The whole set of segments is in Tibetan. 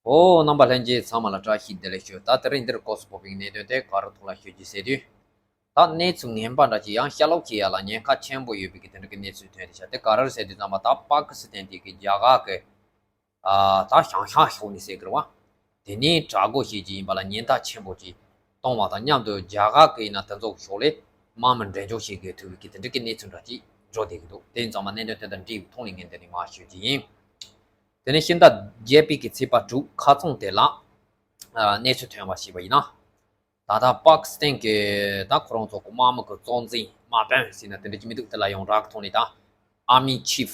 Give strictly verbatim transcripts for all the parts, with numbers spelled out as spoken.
ཨོ། རྣམ་པ་ལྷན་རྒྱས་ཚང་མ་ལ་བཀྲ་ཤིས་བདེ་ལེགས་ཞུ། ད་དེ་རིང་འདིར་སྐོར་སུ་ཕོག་པའི་གནད་དོན་དེ་ག་རུ་ཐོག་ལ་ཤོད་རྒྱུ་ཟེར་དུས། ད་གནས་ཚུལ་ངན་པ་འདྲ་ཅིག་ཡང་ཤ་ལོག་ཁྱེར་ཡ་ལ་ཉེན་ཁ་ཆེན་པོ་ཡོད་པའི་གི་དེ་འདྲ་གི་གནས་ཚུལ་ཐོན་ཏེ་ཤག་དེ་ག་རེ་རེད་ཟེར་དུས་ཙམ་པ། ད་པ་ཀི་སི་ཐན་དེ་གི་རྒྱ་གར་གི་ཨ་ད་ཞང་ཞང་ཤོག་ནི་ཟེར་གི་རེད་བ། དེ་ནས་དྲག་རྒོལ་བྱེད་ཀྱི་ཡིན་པ་ལ་ཉེན་བརྡ་ཆེན་པོ་ཅིག་གཏོང་བ་དང་མཉམ་དུ། རྒྱ་གར་གི་ཡིན་ན་དེ་ཚོ་གི་ཕྱོགས་ལས་དམག་མི་འགྲེམས་འཇོག་བྱེད་དགོས་ཐུག་པའི་གི་དེ་འདྲ་གི་གནས་ཚུལ་འདྲ་ཅིག་འགྲོ་བསྡད་ཀྱི་འདུག་དེ་ཡིན་ཙང་མ་གནད་དོན་དེ་དང་འབྲེལ་བའི་ཐོག་ནས་ངས་འདི་ནས་མར་ཤོད་ཀྱི་ཡིན། དེ་ནས་ཕྱི་ཟླ་བརྒྱད་པའི་གི་ཚེས་པ་དྲུག་ཁ་སང་དེ་ལ་ཨ་གནས་ཚུལ་ཐོན་པ་ཞིག་པ་ཡིན་ན། ད་ལྟ་པ་ཀི་སི་ཐན་གྱི་ད་ཁོ་རང་ཚོ་གི་དམག་མི་གི་གཙོ་འཛིན་དམག་དཔོན་ཟེར་ན་དེ་འདྲ་ཅིག་མི་འདུག་དེ་ལ་ཡོངས་གྲགས་ཀྱི་ཐོག་ནས་ད་Army Chief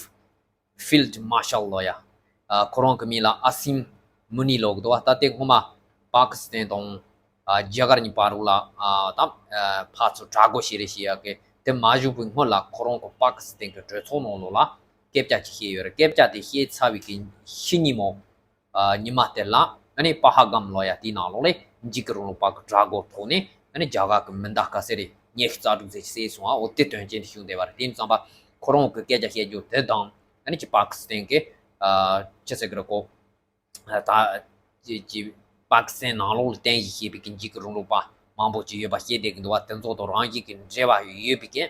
Field Marshal ལོ་ཡ། ཨ་ཁོ་རང་གི་མིང་ལ་ཨ་སིམ་མུ་ནི་ལོ་གི་འདུག་བ། ད་དེ་སྔོན་མ་པ་ཀི་སི་ཐན་དང་ཨ་རྒྱ་གར་གཉིས་བར་ལ་ཨ་ད་ཨ་ཕར་ཚུར་དྲག་རྒོལ་བྱེད་རེས་བྱེད་ཡ་གི་དེ་མ་བྱུང་བའི་སྔོན་ལ་ཁོ་རང་གི་པ་ཀི་སི་ཐན་གྱི་གྲོས་ཚོགས་ནང་ལོགས་ལ་སྐད་ཆ་ཅིག་བཤད་ཡོད་རེད། སྐད་ཆ་དེ་བཤད་ཚར་བའི་གི་ཕྱི་ཉིན་མོ། ཨ་ཉི་མ་དེ་ལ་ཨ་ནི་པ་ཧ་གམ་ལོ་ཡ་དེའི་ནང་ལོགས་ལས་འཇིགས་སྐུལ་རིང་ལུགས་པ་གི་དྲག་རྒོལ་ཐོག་ནས་ཨ་ནི་རྒྱ་གར་གི་མི་ཟླ་ག་ཚོད་རེད་ཉི་ཤུ་རྩ་དྲུག་ཙམ་ཞིག་བསད་སོང་བ། འོ་དེ་དོན་རྐྱེན་དེ་བྱུང་བསྡད་པ་རེད། དེ་ཡིན་ཙང་པ་ཁོ་རང་གི་སྐད་ཆ་བཤད་རྒྱུ་དེ་དང་ཨ་ནི་ཅི་པ་ཀི་སི་ཐན་གི་ཨ་ཅི་ཟེར་གི་རེད་གོ། ད་ཅི་ཅི་པ་ཀི་སི་ཐན་ནང་ལོགས་ལ་བརྟེན་གཞིག་བྱས་པའི་གི་འཇིགས་སྐུལ་རིང་ལུགས་པ་མང་པོ་ཅིག་ཡོད་པ་བཤད་བསྡད་ཀྱི་འདུག་བ། དེ་ཚོ་དང་རང་བཞིན་གྱི་འབྲེལ་བ་ཡོད་པའི་གི་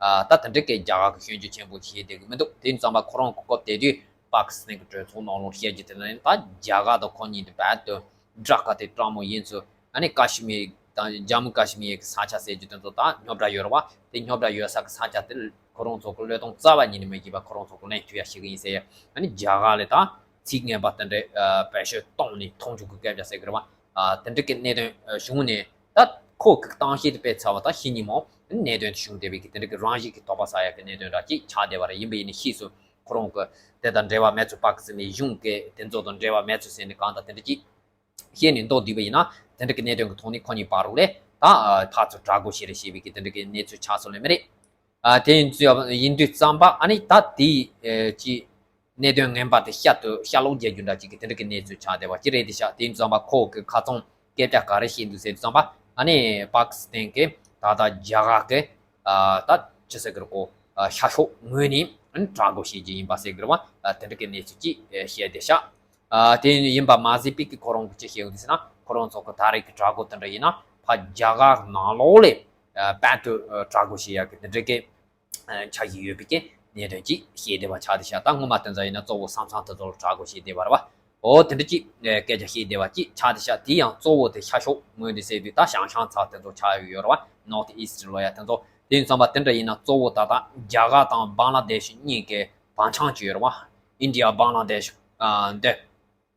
ཨ་ད་དེ་འདྲ་གི་རྒྱ་གར་གྱི་སྐྱོན་བརྗོད་ཆེན་པོ་བྱེད་བསྡད་ཀྱི་མི་འདུག་དེ་ཡིན་ཙང་པ་ཁོ་རང་གི་སྐབས་དེ་དུས་པ་ཀི་སི་ཐན་གྱི་གྲོས་ཚོགས་ནང་ལོགས་བཤད་རྒྱུ་དེ་ནི་ད་རྒྱ་གར་དང་ཁོ་གཉིས་དེ་རྦད་དེ་དགྲ་དགའ་དེ་དྲག་མོ་ཡིན་ཚུལ། ཨ་ནི་ཀ་ཤི་མིར་དང་ཇམ་མུ་ཀ་ཤི་མིར་གྱི་ས་ཆ་ཟེར་རྒྱུ་དེ་ཚོ་ད་རྙོག་དྲ་ཡོད་རེད་བ། དེ་རྙོག་དྲ་ཡོད་ས་གི་ས་ཆ་དེ་ཁོ་རང་ཚོ་གི་བློས་གཏོང་རྩ་བ་ཉིད་ནས་མེད་ཀྱི་བ། ཁོ་རང་ཚོ་གི་ལེན་ཐུབ་ཡ་ཞིག་ཡིན་ཟེར་ཡ། ཨ་ནི་རྒྱ་གར་ལ་ད་ཚིག་ངན་པ་དེ་འདྲའི་ཨ་བེད་སྤྱོད་གཏོང་ནས་མཐོང་ཆུང་གི་སྐད་ཆ་ཟེར་གི་རེད་བ། ཨ་དེ་འདྲ་གི་གནད་དོན་ཨ་བྱུང་ནས་ད་ཁོ་གི་གཏམ་བཤད་དེ་སྤེལ་ཚར་བ་དང་ཕྱི་ཉིན་མོ་གནད་དོན་དེ་བྱུང་བསྡད་པའི་གི་དེ་འདྲ་གི་རང་བཞིན་གྱི་དོགས་པ་ཟ་ཡ་གི་གནད་དོན་འདྲ་ཅིག་ཆགས་བསྡད་པ་རེད། ཡིན་པ་ཡིན་ནའི་ཕྱིས་སུ་ཁོ་རང་གི་དེ་དང་འབྲེལ་བ་མེད་ཚུལ། པ་ཀི་སི་ཐན་གཞུང་གི་དེ་ཚོ་དང་འབྲེལ་བ་མེད་ཚུལ་ཟེར་ནས་གང་ལྟར་དེ་འདྲ་ཅིག་བཤད་ནས་མདོར་བསྡུས་པ་ཡིན་ན་དེ་འདྲ་གི་གནད་དོན་གི་ཐོག་ནས་ཁོ་གཉིས་བར་ལ་ད་ཕར་ཚུར་དྲག་རྒོལ་བྱེད་རེས་བྱེད་པའི་གི་དེ་འདྲ་གི་གནས་ཚུལ་ཆགས་སོང་ལེ་མི་རེད། ཨ་དེ་ཡིན་ཚུལ་ཡིན་དུས་ཙམ་པ་ཨ་ནི་ད་དེའི་ཨེ་ཅི་གནད་དོན་ངན་པ་དེ་བཤད་དུ་ཤ་ལོག་རྒྱག་རྒྱུ་འདྲ་ཅིག་གི་དེ་འདྲ་གི་གནས་ཚུལ་ཆགས་བསྡད་པ་ཅི་རེད་དེ་ཤག་དེ་ཡིན་ཙམ་པ་ཁོ་གི་ཁ་ཚང་སྐད་ཆ་ག་རེ་བཤད་འདུག་ཟེར་དུས་ཙམ་པ་ཨ་ནི་པ་ཀི་སི་ཐན་གི་ད་ལྟ་རྒྱ་གར་གི་ཨ་ད་ཅི་ཟེར་གི་རེད་གོ། ཨ་ཤར་ཕྱོགས་ངོས་ནས་ཨ་ནི་དྲག་རྒོལ་བྱེད་རྒྱུ་ཡིན་པ་ཟེར་གི་རེད་བ། ཨ་དེ་འདྲ་གི་གནས་ཚུལ་ཅིག་ཨེ་བཤད་བསྡད་ཤག་ཨ་དེ་ཡིན་པ་མ་ཟད་པའི་གི་ཁོ་རང་གི་ཅི་བཤད་ཡོད་ཟེར་ན། ཁོ་རང་ཚོ་གི་ད་རེས་ཀྱི་དྲག་རྒོལ་དེ་འདྲ་ཡིན་ན་ཕར་རྒྱ་གར་ནང་ལོགས་ལས་ཨ་དཔལ་དུ་ཨ་དྲག་རྒོལ་བྱེད་ཡག་གི་དེ་འདྲ་གི་ཨ་འཆར་གཞི་ཡོད་པའི་གི་གནད་དོན་ཅིག་བཤད་བསྡད་པ་ཆགས་བསྡད་ཤག་ད་སྔོན་མ་དེ་ཚོ་ཡིན་ན་གཙོ་བོ་ས་མཚམས་དེ་ཚོ་ལ་དྲག་རྒོལ་བྱེད་བསྡད་པ་རེད་བ། འོ་དེ་འདྲ་ཅིག་ཨ་སྐད་ཆ་བཤད་བསྡད་པ་ཅིག་ཆགས་བསྡད་ཤག་དེ་ཡང་གཙོ་བོ་དེ་ཤར་ཕྱོགས་ངོས་འདི་ཟེར་དུས་ད་ཞང་ཞང་ཚ་དེ་ཚོ་ཆགས་ཡོད་རེད་བ། North East ལོ་ཡ་དེ་ཚོ། དེ་ཡིན་ཙམ་པ་དེ་འདྲ་ཡིན་ན་གཙོ་བོ་ད་ལྟ་རྒྱ་གར་དང་བང་ལ་དེ་ཤི་གཉིས་ཀའི་བང་ཆེན་ཅིག་ཡོད་རེད་བ། ཨིན་ཌི་ཡ་བང་ལ་དེ་ཤི་ཨ་འདི་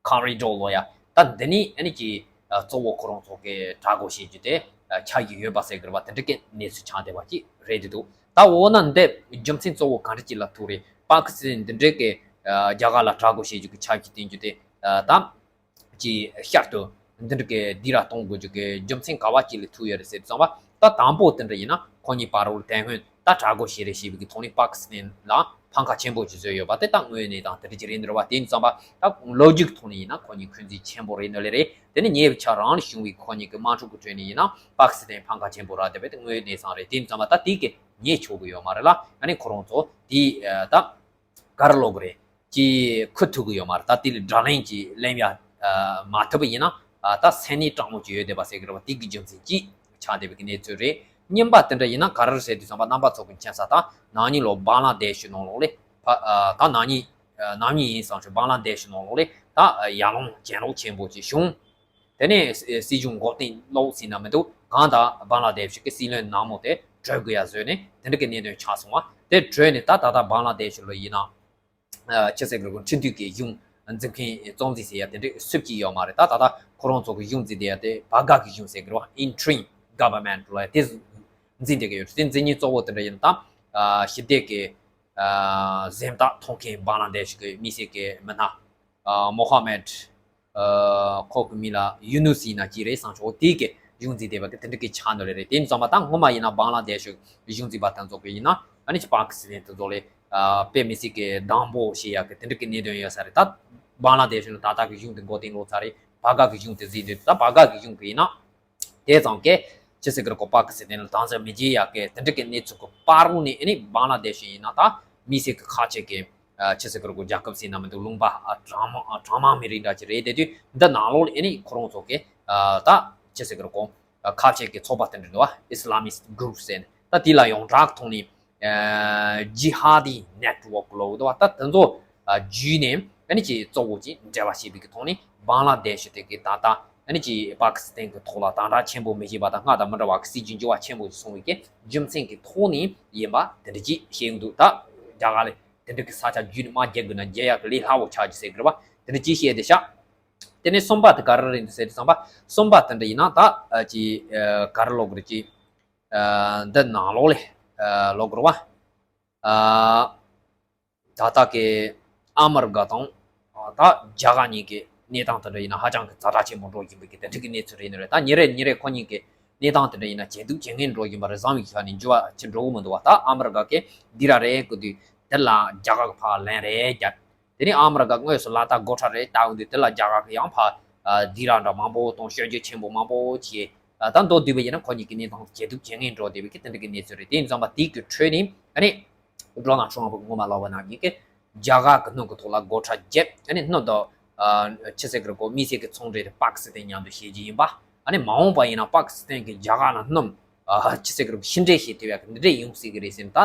ཀོ་རི་ཌོར་ལོ་ཡ། ད་འདི་ནི་ཨ་ནི་ཀྱི་ཨ་གཙོ་བོ་ཁོ་རང་ཚོ་གི་དྲག་རྒོལ་བྱེད་རྒྱུ་དེ་ཨ་ཆགས་ཀྱི་ཡོད་པ་ཟེར་གི་རེད་བ། དེ་འདྲ་གི་གནས་ཚུལ་ཆགས་བསྡད་པ་ཅིག་རེད་འདུག་ད་འོ་ན་འདི་རྒྱུ་མཚན་གཙོ་བོ་ག་འདྲ་ཅིག་ལ་ཐུག་རེད། པ་ཀི་སི་ཐན་འདི་འདྲ་གི་ཨ་རྒྱ་གར་ལ་དྲག་རྒོལ་བྱེད་རྒྱུ་གི་ཆབ་ཀྱི་བསྟན་རྒྱུ་དེ་ཨ་ད། ཀྱི་ཤར་དུ་འདི་འདྲ་གི་སྡིགས་ར་གཏོང་དགོས་རྒྱུ་གི་རྒྱུ་མཚན་ག་བ་ཅིག་ལས་ཐུག་ཡོད་རེད་ཟེར་དུས་ཙམ་པ། ད་དང་པོ་དེ་འདྲ་ཡིན་ན་ཁོ་གཉིས་བར་ལ་དེ་སྔོན་ད་དྲག་རྒོལ་བྱེད་རེས་བྱས་པའི་གི་ཐོག་ནས་པ་ཀི་སི་ཐན་ལ་ཕམ་ཁ་ཆེན་པོ་ཅིག་བཟོས་ཡོད་པ་དེ་ད་དངོས་གནས་དང་དེ་འདྲ་ཅིག་རེད་འདུག་བ། དེ་ཡིན་ཙམ་པ་ད་ལོ་རྒྱུས་ཀྱི་ཐོག་ནས་ཡིན་ན་ཁོ་གཉིས་འཁོན་འཛིན་ཆེན་པོ་རེད་འདུག་ལེ་རེད། དེ་ནས་ཉེ་བའི་ཆར་རང་ལ་བྱུང་བའི་ཁོ་གཉིས་ཀྱི་དམག་འཁྲུག་གི་ཁྲོད་ནས་ཡིན་ན་པ་ཀི་སི་ཐན་ཕམ་ཁ་ཆེན་པོ་རག་བསྡད་པ་དེ་དངོས་གནས་ཙང་རེད། དེ་ཡིན་ཙམ་པ་ད་དེ་གི་ཉེས་ཆོག་གི་ཡོད་མ་རེད་ལ། ཨ་ནི་ཁོ་རང་ཚོ་དེ་ད། གར་ལོག་རེད། ཅེས་ཁུ་ཐུག་གི་ཡོད་མ་རེད། ད་དེ་ལ་དགྲ་ལན་ཅིག་ལེན་ཡ་མ་ཐུབ་པ་ཡིན་ན་ད་སེམས་ནད་དྲག་མོ་ཅིག་ཡོད་བསྡད་པ་ཟེར་གི་རེད་བ། དེ་གི་རྒྱུ་མཚན་ཅིག་ཆགས་བསྡད་པའི་གི་གནས་ཚུལ་རེད། གཉིས་པ་དེ་འདྲ་ཡིན་ན་ག་རེ་ཟེར་དུས་ཙམ་པ་རྣམ་པ་ཚོ་གི་མཁྱེན་གསལ་ད་ནང་ཉིན་ལོ་བང་ལ་དེ་ཤི་ནང་ལོགས་ལས་ཕ་ད་ནང་ཉིན་ནང་ཉིན་ཡིན་བསམ་ཞིག་བང་ལ་དེ་ཤི་ནང་ལོགས་ལས་ད་ཡར་ལངས་གྱེན་ལོག་ཆེན་པོ་ཅིག་བྱུང་། དེ་ནས་སྲིད་གཞུང་འགོག་རྐྱེན་སློག་ཟིན་ན་མི་འདུག་གང་ལྟར་བང་ལ་དེ་ཤི་གི་སྲིད་བློན་ནང་མོ་དེ་བྲོས་དགོས་ཡ་བཟོས་ནས་དེ་འདྲ་གི་གནད་དོན་ཆགས་སོང་བ། དེ་བྲོས་ནས་ད་ད་ལྟ་བང་ལ་དེ་ཤི་ལོ་ཡིན་ན། ཨ་ཆི་ཟེར་གི་རེད་གོ། ཁྲིམས་མཐུན་གྱི་གཞུང་འཛིན་མཁན་གཙོ་འཛིན་ཟེར་ཡ་དེ་འདྲ་སུབ་ཀྱི་ཡོད་མ་རེད། ད་ད་ལྟ་ཁོ་རང་ཚོ་གི་གཞུང་འཛིན་བསྡད་ཡ་དེ་བྷ་ག་གི་གཞུང་ཟེར་གི་རེད་བ། Interim Government ལོ་ཡ་དེ་འཛིན་བསྡད་ཀྱི་ཡོད་རེད། དེ་འཛིན་མཁན་གཙོ་བོ་དེ་འདྲ་ཡིན་ན་ད་ཨ་ཞི་བདེ་གི་ཨ་གཟེངས་རྟགས་ཐོབ་མཁན་བང་ལ་དེ་ཤི་གི་མི་སེར་གི་མི་སྣ་ཨ་མོ་ཧ་མེད་ཨ་ཁོ་གི་མིང་ལ་ཡུ་ནུ་སི་ཡིན་ན་ཅི་རེད་བསམ་ཆོག་དེ་གི་གཞུང་འཛིན་བསྡད་པ་གི་དེ་འདྲ་གི་ཆགས་འདུག་ལེ་རེད། དེ་ཡིན་ཙང་མ་ད་སྔོན་མ་ཡིན་ན་བང་ལ་དེ་ཤི་གཞུང་འཛིན་པ་དེ་ཚོ་གི་ཡིན་ན་ཨ་ནི་ཅི་པ་ཀི་སི་ཐན་དེ་ཚོ་ལས་ཨ་དཔེ་མི་སྲིད་ཀྱི་སྡང་པོ་བྱེད་ཡག་གི་དེ་འདྲ་གི་གནད་དོན་ཡོད་ས་རེད། ད་བང་ལ་དེ་ཤི་ནི་ད་ལྟ་གི་གཞུང་དེ་འགོ་རྟིང་ལོག་ཚར་རེད། བྷ་ག་གི་གཞུང་དེ་འཛིན་དུས་ད་བྷ་ག་གི་གཞུང་གི་ཡིན་ན་དེ་ཙང་གི་ཅི་ཟེར་གི་རེད་གོ། པ་ཀི་སི་ཐན་ལ་དམ་བཙན་མི་བྱེད་ཡག་གི་དེ་འདྲ་གི་གནས་ཚུལ་གི་བར་རུ་ནས་ཨ་ནི་བང་ལ་དེ་ཤི་ཡིན་ན་ད་མི་སེར་གི་ཁ་ཆེ་གི་ ཆི་ཟེར་གི་རེད་གོ། རྒྱལ་ཁབ་ཟེར་ན་མི་འདུག་ལུང་པ་གྲངས་མང་གྲངས་མང་མི་རིགས་འདྲ་ཅིག་རེད། དེ་དུས་འདི་ནང་ལོགས་ལ་ཨ་ནི་ཁོ་རང་ཚོ་གི་ད་ཆི་ཟེར་གི་རེད་གོ། ཁ་ཆེ་གི་ཚོགས་པ་དེ་འདྲ་འདུག་བ། Islamist groups ཟེར་ནས་ད་དེ་ལ་ཡོངས་གྲགས་ཐོག་ནས་Jihadi network ལོ་འདུག་བ། ད་དེ་ཚོ་བརྒྱུད་ནས་ཨ་ནི་ཅིག་གཙོ་བོ་ཅིག་འབྲེལ་བ་བྱེད་པའི་གི་ཐོག་ནས་བང་ལ་དེ་ཤི་དེ་གི་ད་ལྟ་ཨ་ནི་ཅིག་པ་ཀི་སི་ཐན་གི་ཐོག་ལ་དམ་དྲག་ཆེན་པོ་མི་བྱེད་པ་དང་སྔར་དང་མི་འདྲ་བ་གི་སྲིད་ཇུས་འགྱུར་བ་ཆེན་པོ་ཞིག་སོང་བའི་གི་རྒྱུ་མཚན་གི་ཐོག་ནས་ཡིན་པ་དེ་འདྲ་ཅིག་བཤད་ཡོང་འདུག་ད་རྒྱ་གར་ལ་དེ་འདྲ་གི་ས་ཆ་བརྒྱུད་ནས་དམག་རྒྱག་དགོས་ན་རྒྱག་ཡག་གི་ལས་སླ་བོ་ཆགས་ཀྱི་ཟེར་གི་རེད་བ། དེ་འདྲ་ཅིག་བཤད་དེ་ཤག་དེ་ནས་གསུམ་པ་དེ་ག་རེ་རེད་འདུག་ཟེར་དུས་ཙམ་པ། གསུམ་པ་དེ་འདྲ་ཡིན་ན་ད་ཨ་ཅི་ཨ་ག་རེ་ལབ་དགོས་རེད། ཅི་ཨ་འདི་ནང་ལོགས་ལ་ཨ་ལབ་དགོས་རེད་བ། ཨ་ད་ལྟ་གི་ཨ་མི་རི་ཀ་དང་ད་རྒྱ་གར་གཉིས་ཀྱི་གནས་སྟངས་དེ་འདྲ་ཡིན་ན་ཧ་ཅང་གི་ཛ་དྲག་ཆེན་པོ་འགྲོ་བཞིན་པའི་གི་དེ་འདྲ་གི་གནས་ཚུལ་རེད་ནི་རེད། ད་ཉིན་རེ་ཉིན་རེ་ཁོ་གཉིས་ཀྱི་གནས་སྟངས་དེ་འདྲ་ཡིན་ན་ཇེ་སྡུག་ཇེ་ངན་འགྲོ་བཞིན་པ་རེད། བཟང་བའི་ཆ་ནས་འགྱུར་བ་ཅི་འགྲོ་གི་མི་འདུག་བ། ད་ཨ་མི་རི་ཀ་གི་འདི་ར་རེད་གི་དུས་དེ་ལ་རྒྱ་གར་གི་ཕར་ལན་རེ་རྒྱབ། དེ་ནས་ཨ་མི་རི་ཀ་དངོས་སུ་ལག་བསྟར་སྒོ་ཁྲལ་རེ་བཏང་འོང་དུས་དེ་ལ་རྒྱ་གར་གི་ཡང་ཕར་ཨ་སྡིགས་ར་འདྲ་མང་པོ་དང་སྐྱོན་བརྗོད་ཆེན་པོ་མང་པོ་བྱས། ཨ་ད་མདོར་བསྡུས་པ་ཡིན་ན་ཁོ་གཉིས་ཀྱི་གནས་སྟངས་ཇེ་སྡུག་ཇེ་ངན་འགྲོ་བསྡད་པའི་གི་དེ་འདྲ་གི་གནས་ཚུལ་རེད། དེ་ཡིན་ཙང་པ་དེའི་གི་ཁྲོད་ནས་ཨ་ནི་ཌོ་ནལ་ཊམ་ཕི་སྔོན་མ་ལབ་པ་ནང་བཞིན་གི་རྒྱ་གར་གི་སྣུམ་གི་ཐོག་ལ་སྒོ་ཁྲལ་བརྒྱབ། ཨ་ནི་སྣུམ་དང་ཨ་ཆི་ཟེར་གི་རེད་གོ། དམིགས་བསལ་གི་ཚོང་འབྲེལ་དེ་པ་ཀི་སི་ཐན་མཉམ་དུ་བྱེད་རྒྱུ་ཡིན་པ། ཨ་ནི་མ་འོངས་པ་ཡིན་ན་པ་ཀི་སི་ཐན་གི་རྒྱ་གར་ལ་སྣུམ་ཨ་ཆི་ཟེར་གི་རེད་གོ། ཕྱི་འདྲེན་བྱེད་ཐུབ་ཡག་གི་འདི་འདྲས་ཡོང་སྲིད་གི་རེད་ཟེར་ནས། ད་ཨ་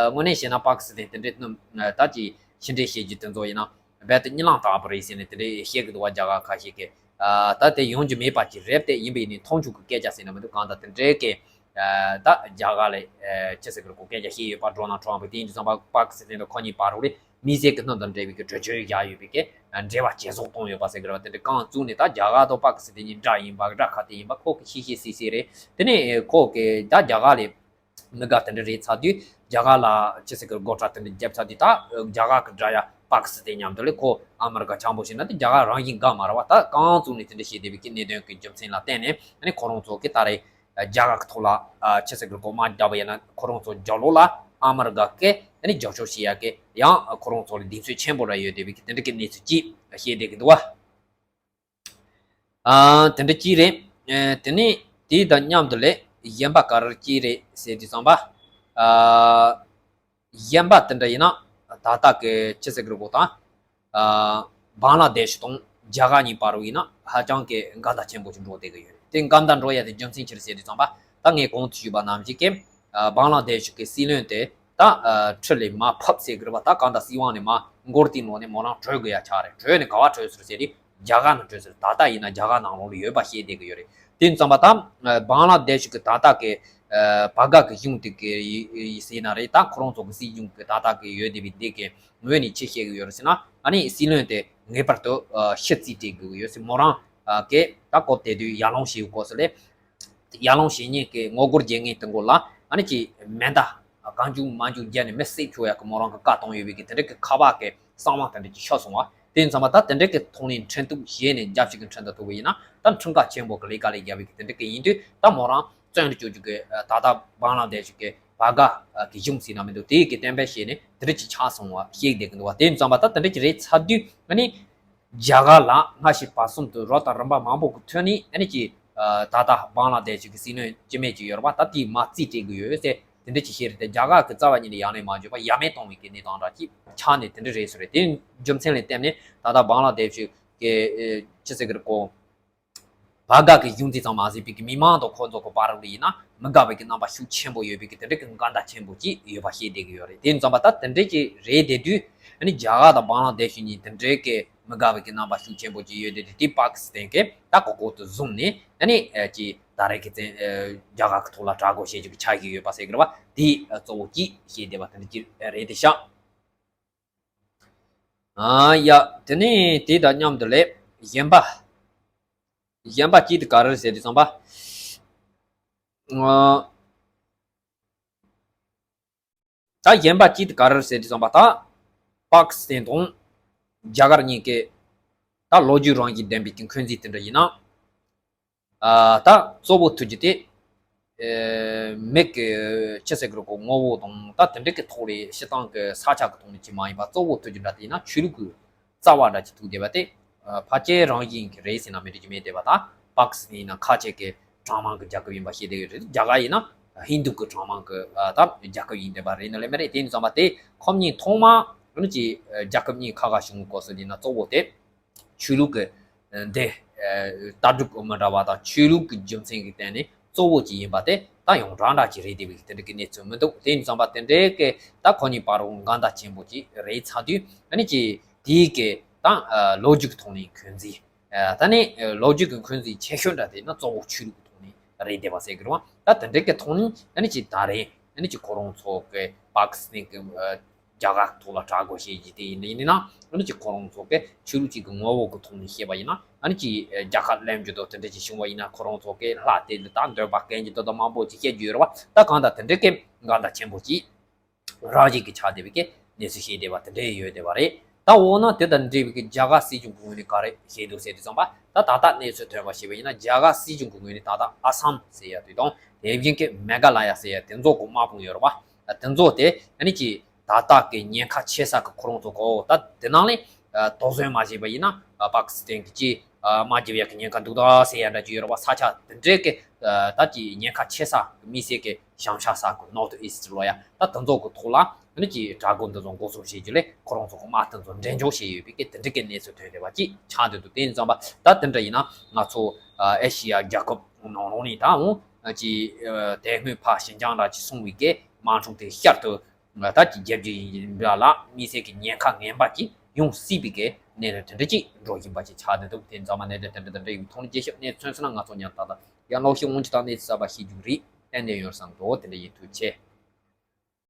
དངོས་གནས་བཤད་ན་པ་ཀི་སི་ཐན་དེ་འདྲས་སྣུམ་ཨ་ད་ཅི་ཕྱི་འདྲེན་བྱེད་རྒྱུ་དེ་ཚོ་ཡིན་ན་རྦད་དེ་གཉིད་ལམ་ལྟ་བུ་རེད་ཟེར་ནས་དེ་འདྲས་བཤད་གི་འདུག་བ། རྒྱ་གར་ཁ་ཤས་ཀྱིས། ཨ་ད་དེ་ཡོང་རྒྱུ་མེད་པ་ཅིག་རེད་དེ། ཡིན་པ་ཡིན་ནའི་མཐོང་ཆུང་གི་སྐད་ཆ་ཟེར་ན་མི་འདུག་གང་ལྟར་དེ་འདྲའི་གི་ཨ་ད་རྒྱ་གར་ལ་ཨ་ཅི་ཟེར་གི་རེད་གོ། སྐད་ཆ་བཤད་ཡོད་པ། ཌོ་ནལ་ཊམ་ཕི་དེ་ཡིན་དུས་ཙམ་པ་པ་ཀི་སི་ཐན་དང་ཁོ་གཉིས་བར་ལ་དམིགས་བསལ་གི་སྣུམ་དང་འབྲེལ་བའི་གི་གྲོས་ཆོད་བཞག་ཡོད་པའི་གི་འབྲེལ་བ་ཇེ་བཟང་གཏོང་ཡོད་པ་ཟེར་གི་རེད་བ། དེ་འདྲ་གང་བཙུགས་ནས་ད་རྒྱ་གར་དང་པ་ཀི་སི་ཐན་གཉིས་དགྲ་ཡིན་པ། དགྲ་ཁ་གཏད་ཡིན་པ་ཁོ་གི་ཤེས་ཤེས་གསལ་གསལ་རེད། དེ་ནས་ཁོ་གི་ད་རྒྱ་གར་ལ་མི་དགའ་དེ་འདྲ་རེད་ཚར་དུས་རྒྱ་གར་ལ་ཅི་ཟེར་གི་སྒོ་ཁྲལ་དེ་འདྲ་བརྒྱབ་ཚར་དུས་ད་རྒྱ་གར་གི་དགྲ་ཡ་པ་ཀི་སི་ཐན་མཉམ་དུ་ལས་ཁོ་ཨ་མི་རི་ཀ་འཆམ་པོ་བྱས་ན་དེ་རྒྱ་གར་རང་བཞིན་དགའ་མ་རེད་བ། ད་གང་བཙུགས་ནས་དེ་འདྲ་བྱས་བསྡད་པའི་གི་གནད་དོན་གི་རྒྱུ་མཚན་ལ་བརྟེན་ནས་ཨ་ནི་ཁོ་རང་ཚོ་གི་ད་རེས་རྒྱ་གར་གི་ཐོག་ལ་ཨ་ཆི་ཟེར་གི་སྒོ་དམག་རྒྱག་པ་ཡིན་ན་ཁོ་རང་ཚོ་རྒྱབ་ལོགས་ལ་ཨ་མི་རི་ཀ་གི་ཨ་ནི་རྒྱབ་སྐྱོར་བྱེད་ཡ་གི་ཡང་ཁོ་རང་ཚོ་ལ་གདེང་ཚོད་ཆེན་པོ་ར་ཡོད་བསྡད་པའི་གི་དེ་འདྲ་གི་གནས་ཚུལ་ཅིག་བཤད་བསྡད་གི་འདུག་བ། ཨ་དེ་འདྲ་ཅིག་རེད། ཨ་དེ་ནས་དེ་དང་མཉམ་དུ་ལས་གཞན་པ་ག་རེ་ཅིག་རེད་ཟེར་དུས་ཙམ་པ། ཨ་གཞན་པ་དེ་འདྲ་ཡིན་ན་ད་ལྟ་གི་ཆི་ཟེར་གི་རེད་གོ། ད་ཨ་བང་ལ་དེ་ཤི་དང་རྒྱ་གར་གཉིས་བར་ཡིན་ན་ཧ་ཅང་གི་འགལ་ཟླ་ཆེན་པོ་ཞིག་འགྲོ་བསྡད་གི་ཡོད་རེད། དེ་འགལ་ཟླ་འགྲོ་ཡ་དེ་རྒྱུ་མཚན་ཅི་རེད་ཟེར་དུས་ཙམ་པ། ད་ངས་གོང་དུ་ཞུས་པ་ནང་བཞིན་གི་ཨ་བང་ལ་དེ་ཤི་གི་སྲིད་བློན་དེ་ད་ཨ་ཁྲི་ལས་མར་ཕབ་ཟེར་གི་རེད་བ། ད་གང་ལྟར་སྲིད་དབང་ནས་མར་མགོ་རྟིང་ལོག་ནས་མོ་རང་བྲོས་དགོས་ཡ་ཆགས་རེད། བྲོས་ནས་ག་བ་བྲོས་ཟེར་ཟེར་དུས་རྒྱ་གར་ནང་བྲོས་ཟེར། ད་ལྟ་ཡིན་ན་རྒྱ་གར་ནང་ལོགས་ལ་ཡོད་པ་ཤེས་བསྡད་གི་ཡོད་རེད། དེ་ཙམ་པ་ད་ཨ་བང་ལ་དེ་ཤི་གི་ད་ལྟ་གི་ཨ་བར་ག་གི་གཞུང་དེ་གི་ཡི་ཟེར་ན་རེད། ད་ཁོ་རང་ཚོ་གི་སྲིད་གཞུང་གི་ད་ལྟ་གི་ཡོད་བསྡད་པའི་འདི་གི་ངོས་ནས་ཅི་བཤད་གི་ཡོད་རེད་ཟེར་ན། ཨ་ནི་སྲིད་བློན་དེ་ངེས་པར་དུ་ཨ་ཕྱིར་རྩིས་སྤྲད་དགོས་ཀྱི་ཡོད་ཟེར། མོ་རང་ཨ་གི་ད་སྐབས་དེ་དུས་ཡར་ལངས་བྱེད་དགོས་ཟེར་ལས། ཡར་ལངས་བྱེད་མཁན་གྱི་ངོ་རྒོལ་བྱེད་མཁན་དེ་མགོ་ལ་ཨ་ནི་ཅིག་མེ་མདའ་གང་བྱུང་མང་བྱུང་བརྒྱབ་ནས་མི་བསད་བཅུག་ཡག་གི་མོ་རང་གི་བཀའ་བཏང་ཡོད་པའི་གི་དེ་འདྲ་གི་ཁ་པར་གི་གསང་བ་དེ་འདྲ་ཅིག་ཤོར་སོང་བ། དེ་ཡིན་ཙང་མ་ད་དེ་འདྲ་གི་ཐོག་ནས་འཕྲིན་ཐུག་བྱས་ནས་རྒྱབ་ཞིག་གི་འཕྲིན་དུ་ཐུག་པ་ཡིན་ན་ད་འཁྲུངས་སྐར་ཆེན་པོ་གི་ལས་ཀ་ལས་རྒྱབ་པའི་གི་དེ་འདྲ་གི་ཡིན་དུས་ད་མོ་རང་བཙོན་དུ་བཅུག་རྒྱུ་གི་ད་ལྟ་བང་ལ་དེ་ཞིག་གི་བར་ག་གི་གཞུང་ཟེར་ན་མི་འདུག་དེ་གི་གཏན་འབེབས་བྱས་ནས་དེ་འདྲ་ཅིག་ཆགས་སོང་བ་ཤེས་བསྡད་གི་འདུག་བ། དེ་ཡིན་ཙང་མ་ད་དེ་འདྲ་ཅིག་རེད་ཚར་དུས་ཨ་ནི། རྒྱ་གར་ལ་སྔ་ཕྱི་བར་གསུམ་དུ་རོགས་དང་རིམ་པ་མང་པོ་གི་ཐོན་ནས་ཨ་ནི་ཀྱི་ད་ལྟ་བང་ལ་དེ་ཞིག་གི་སྲིད་བློན་སྤྱི་མེད་ཅིག་ཡོད་རེད་བ། ད་དེའི་མ་རྩིས་སྤྲད་གི་ཡོད་ཟེར་དེ་འདྲ་ཅིག་བཤད་རེད་དེ། རྒྱ་གར་གི་རྩ་བ་ཉིད་ནས་ཡང་ནས་མ་བརྗོད་པ་ཡ་མེད་གཏོང་བའི་གི་གནས་སྟངས་འདྲ་ཅིག་ཆགས་ནས་དེ་འདྲ་རེད་ཟེར་རེད། དེ་རྒྱུ་མཚན་ལ་བརྟེན་ནས་ད་ལྟ་བང་ལ་དེ་ཞིག་གི་ཅི་ཟེར་གི་རེད་གོ། བར་ག་གི་གཞུང་དེ་ཙམ་མ་ཟད་པའི་གི་མི་མང་དང་ཁོ་ཚོ་གི་བར་ལ་ཡིན་ན་མི་དགའ་བའི་གི་རྣམ་པ་ཤུགས་ཆེན་པོ་ཡོད་པའི་གི་དེ་འདྲ་གི་འགལ་ཟླ་ཆེན་པོ་ཅིག་ཡོད་པ་ཤེས་བསྡད་གི་ཡོད་རེད། དེ་ཡིན་ཙང་མ་ད་དེ་འདྲ་ཅིག་རེད་བསྡད་དུས་ཨ་ནི་རྒྱ་གར་དང་བང་ལ་དེ་ཤི་གཉིས་དེ་འདྲའི་གི་མི་དགའ་བའི་གི་རྣམ་པ་ཤུགས་ཆེན་པོ་ཅིག་ཡོད་བསྡད་དུས་དེ་པ་ཀི་སི་ཐན་གི་ད་གོ་གོ་དུ་བཟུང་ནས་ཨ་ནི་ཨ་ཅི་ད་རེས་གི་ཙན་ཨ་རྒྱ་གར་གི་ཐོག་ལ་དྲག་རྒོལ་བྱེད་རྒྱུ་གི་ཆ་ཞིག་ཡོད་པ་ཟེར་གི་རེད་བ། དེ་གཙོ་བོ་ཅིག་ཤེས་བསྡད་པ་དེ་འདྲ་ཅིག་རེད་དེ་ཤག་ཨ་ཡ་དེ་ནས་དེ་དང་མཉམ་དུ་ལས་གཞན་པ། གཞན་པ་གཅིག་དེ་ག་རེ་རེད་ཟེར་དུས་ཙམ་པ། ཨ་ད་གཞན་པ་གཅིག་དེ་ག་རེ་རེད་ཟེར་དུས་ཙམ་པ། ད་པ་ཀི་སི་ཐན་དང་རྒྱ་གར་གཉིས་ཀྱི་ད་ལོ་རྒྱུས་རང་བཞིན་ལྡན་པའི་གི་འཁོན་འཛིན་དེ་འདྲ་ཡིན་ན། ཨ་ད་གཙོ་བོ་ཐུག་རྒྱུ་དེ་ཨེ་མི་གི་ཅི་ཟེར་གི་རེད་གོ། ངོ་བོ་དང་ད་དེ་འདྲ་གི་ཐོག་ལས་སྤྱིར་བཏང་གི་ས་ཆ་གི་ཐོག་ནས་ཅིག་མ་ཡིན་པ། གཙོ་བོ་ཐུག་རྒྱུ་འདྲ་དེ་ཡིན་ན་ཆོས་ལུགས་གི་རྩ་བ་འདྲ་ཅིག་ཐུག་བསྡད་པ་དེ། ཨ་ཕལ་ཆེར་རང་བཞིན་གྱི་རེད་ཟེར་ན་མི་འགྲིག་རྒྱུ་མེད་བསྡད་པ། ད་པ་ཀི་སི་ཐན་ཡིན་ན་ཁ་ཆེ་གི་གྲངས་མང་གི་རྒྱལ་ཁབ་ཡིན་པ་ཤེས་བསྡད་ཡོད་རེད། རྒྱ་གར་ཡིན་ན་ཧིན་དུ་གི་གྲངས་མང་གི་ཨ་ད་རྒྱལ་ཁབ་ཡིན་བསྡད་པ་རེད་ནི་ལས་མ་རེད། དེ་ཡིན་ཙང་མ་དེ་ཁོ་གཉིས་ཐོག་མ་ ཨ་ནི་ཅིག་རྒྱལ་ཁབ་གཉིས་ཁ་ཁ་བྱུང་གི་སྐབས་སུ་ཡིན་ན་གཙོ་བོ་དེ་ཆོས་ལུགས་ཀྱི་འདི་ལྟ་གྲུབ་མི་འདྲ་བ་དང་ཆོས་ལུགས་ཀྱི་རྒྱུ་མཚན་གྱི་སྟེང་ནས་གཙོ་བོ་ཅིག་ཡིན་པ་དེ་ད་ཡོངས་གྲགས་འདྲ་ཅིག་རེད་བསྡད་པའི་དེ་འདྲ་གི་གནས་ཚུལ་མི་འདུག་དེ་ཡིན་ཙམ་པ་དེ་འདྲའི་གི་ད་ཁོ་གཉིས་བར་འགལ་ཟླ་ཆེན་པོ་ཅིག་རེད་ཚར་དུས་ཨ་ནི་ཅིག་དེའི་གི་ད་ལོ་རྒྱུས་ཀྱི་ཐོག་ནས་འཁོན་འཛིན། ད་ནི་ལོ་རྒྱུས་ཀྱི་འཁོན་འཛིན་ཆེ་ཤོས་འདྲ་དེ་ན་གཙོ་བོ་ཆོས་ལུགས་ཀྱི་ཐོག་ནས་རེད་བསྡད་པ་ཟེར་གི་རེད་བ། ད་དེ་འདྲའི་གི་ཐོག་ནས་ཨ་ནི་ཅིག་ད་རེས་ཨ་ནི་ཅིག་ཁོ་རང་ཚོ་གི་པ་ཀི་སི་ཐན་གི་རྒྱ་གར་ཐོག་ལ་གྲལ་སྒོ་བྱེད་རྒྱུ་དེ་ཡིན་ཡིན་ན་ཨ་ནི་ཅིག་ཁོ་རང་ཚོ་གི་ཆོས་ལུགས་གཅིག་གི་ངོ་བོ་གི་ཐོག་ནས་བཤད་པ་ཡིན་ན་ཨ་ནི་ཅིག་རྒྱལ་ཁ་ལེན་རྒྱུ་དང་དེ་འདྲ་ཅིག་བྱུང་བ་ཡིན་ན་ཁོ་རང་ཚོ་གི་ལྷ་དེ་ལ་ད་འདོད་པ་སྐད་ཀྱི་དོ་དོ་མང་པོ་ཅིག་བཤད་རྒྱུ་ཡོད་རེད་བ། ད་གང་ལྟར་དེ་འདྲའི་གི་འགལ་ཟླ་ཆེན་པོ་ཅིག་རང་བཞིན་གྱི་ཆགས་བསྡད་པའི་གི་གནས་ཚུལ་བཤད་བསྡད་པ་དེ་འདྲ་ཡོད་བསྡད་པ་རེད། ད་འོ་ན་དེ་དང་འབྲེལ་བའི་གི་རྒྱ་གར་སྲིད་གཞུང་གི་ངོས་ནས་ག་རེ་བཤད་འདུག་ཟེར་དུས་ཙམ་པ་ད་ད་ལྟ་གནས་ཚུལ་ཐོན་པ་ཞིག་ཡིན་ན་རྒྱ་གར་སྲིད་གཞུང་གི་ངོས་ནས་ད་ལྟ་ཨ་སམ་ཟེར་ཡ་དེ་དང་དེ་བཞིན་གི་མེ་ག་ལ་ཡ་ཟེར་ཡ་དེ་ཚོ་གི་དམག་དཔུང་ཡོད་རེད་བ། དེ་ཚོ་དེ་ཨ་ནི་ཅིག་ད་ལྟ་གི་ཉེན་ཁ་ཆེ་ས་གི་ཁོ་རང་ཚོ་གོ་ད་དེ་ནང་ལས་དོགས་ཟོན་མ་བྱས་པ་ཡིན་ན་པ་ཀི་སི་ཐན་གི་ཅིག་དམག་རྒྱབ་ཡག་གི་ཉེན་ཁ་འདུག་ད་ཟེར་ཡ་འདྲ་ཅིག་ཡོད་རེད་བ། ས་ཆ་དེ་འདྲའི་གི་ད་ཅིག་ཉེན་ཁ་ཆེ་ས་གི་མི་སེར་གི་བྱང་ཤར་ས་གི་ནོར་ཐི་ཨིསྟ་ལོ་ཡ་ད་དེ་ཚོ་གི་ཐོག་ལ་ཨ་ནི་ཅིག་དྲག་རྒོལ་འདི་ཚོ་འགོ་ཚུགས་བྱེད་རྒྱུ་ལས་ཁོ་རང་ཚོ་གི་དམག་དེ་ཚོ་འགྲེམས་འཇོག་བྱས་ཡོད་པའི་གི་དེ་འདྲའི་གི་གནས་ཚུལ་ཐོན་བསྡད་པ་ཅིག་ཆགས་བསྡད་འདུག་དེ་ཡིན་ཙམ་པ་ད་དེ་འདྲ་ཡིན་ན་ང་ཚོ་ཨེ་ཤི་ཡ་རྒྱལ་ཁབ་ནང་ལོགས་ནས་ད་འོང་ཅིག་དེ་སྔོན་ཕར་ཞིན་ཅང་ར་ཅིག་སོང་བའི་གི་དམག་འཁྲུག་དེ་བསྐྱར་དུ། ད་ཅིག་རྒྱབ་རྒྱུ་ཡིན་པ་ལ་དམིགས་བསལ་གྱི་ཉེན་ཁ་ངན་པ་ཅིག་ཡོང་སྲིད་པའི་གི་གནས་ལུགས་དེ་འདྲ་ཅིག་འགྲོ་བཞིན་པ་ཅིག་ཆགས་བསྡད་འདུག་དེ་ཚང་མ་གནད་དོན་དེ་འདྲ་དེ་འདྲ་ཡོད་ཐོག་ནས་རྒྱལ་ཤོག་གནས་ཚུལ་སོང་ན་ང་ཚོ་ཉམས་ཏག་ཏག་ཡང་ལོག་ཤིག་སྔོན་གྱི་ད་གནས་ཚུལ་གསར་པ་ཤེས་རྒྱུ་རེད། ཏན་ཏན་ཡོད་བསམ་འདུག་དེ་འདྲ་ཡིན། ཐུགས་རྗེ་ཆེ།